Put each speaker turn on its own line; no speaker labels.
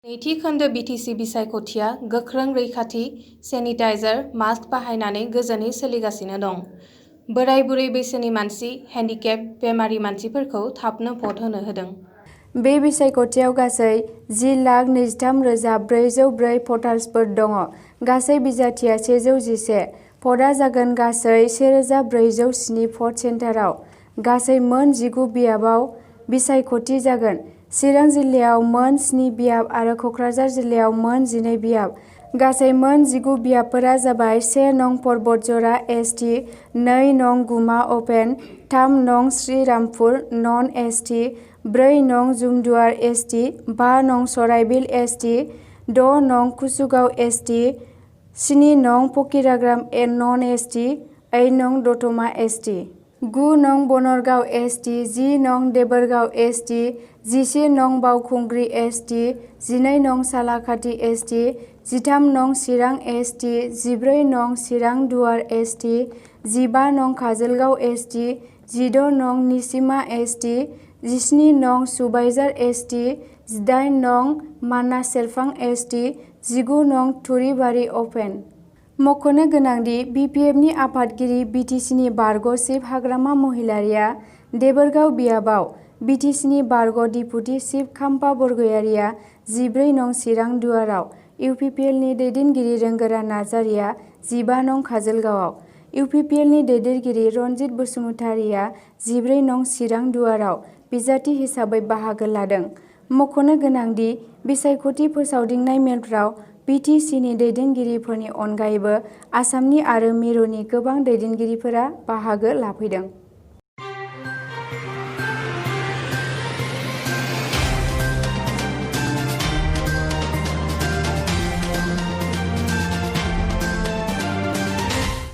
नैथि खोन्दो बिटिसि बिसायख'थिया गोख्रों रैखाथि सेनिटाइजार मास्क बाहायनानै गोजोनै सोलिगासिनो दं। बोराय-बुरै बैसोनि मानसि, हेन्डिकेप, बेमारि मानसिफोरखौ थाबनो भट होनो होदों।
बे बिसायख'थियाव गासै 10,23,404 भटार्सफोर दङ। गासै बिजाथिया 111। भटआ जागोन गासै 1,407 भट सेन्टाराव। गासै मोन 19 बियाबाव बिसायख'थि जागोन। चिरां जिल्लायाव मोन 7 बियाब आरो कक्राझार जिल्लायाव मोन 12 बियाब। गासै मोन 19 बियाबफोरा जाबाय 1 नं परबतजरा एस.टि., 2 नं गुमा अपेन, 3 नं श्रीरामपुर नन एस.टि., 4 नं जुमदुवार एस.टि., 5 नं सराइबिल एस.टि., 6 नं कुसुगाव एस.टि., 7 नं फकिराग्राम नन एस.टि., 8 नं दतमा एस.टि., 9 नं बनरगाव एस.टि., 10 नं देबोरगाव एस.टि., 11 नं बावखुंग्रि एस.टि., 12 नं सालाकाथि एस.टि., 13 नं चिरां एस.टि., 14 नं चिरां दुवार एस.टि., 15 नं काजलगाव एस.टि., 16 नं निसिमा एस.टि., 17 नं सुबाइजार एस.टि., 18 नं मानास सेरफां एस.टि., 19 नं थुरिबारि अपेन। मख'नो गोनांदि बि.पि.एफनि आफादगिरि बिटिसिनि बारग' चिफ हाग्रामा महिलारीआ देबोरगाव बियाबाव, बिटिसिनि बारग' डिपुटि चिफ खाम्फा बरगयारीआ 14 नं चिरां दुवाराव, इउ.पि.पि.एलनि दैदेनगिरि रोंगोरा नार्जारिया 15 नं काजलगावआव, इउ.पि.पि.एलनि दैदेनगिरि रनजित बसुमतारीआ 14 नं चिरां दुवाराव बिजाथि हिसाबै बाहागो लादों। मख'नो गोनांदि बिसायख'थि फोसावदिंनाय मेलफ्राव बिटिसिनि दैदेनगिरिफोरनि अनगायैबो आसामनि आरो मिरुनि गोबां दैदेनगिरिफोरा बाहागो लाफैदों।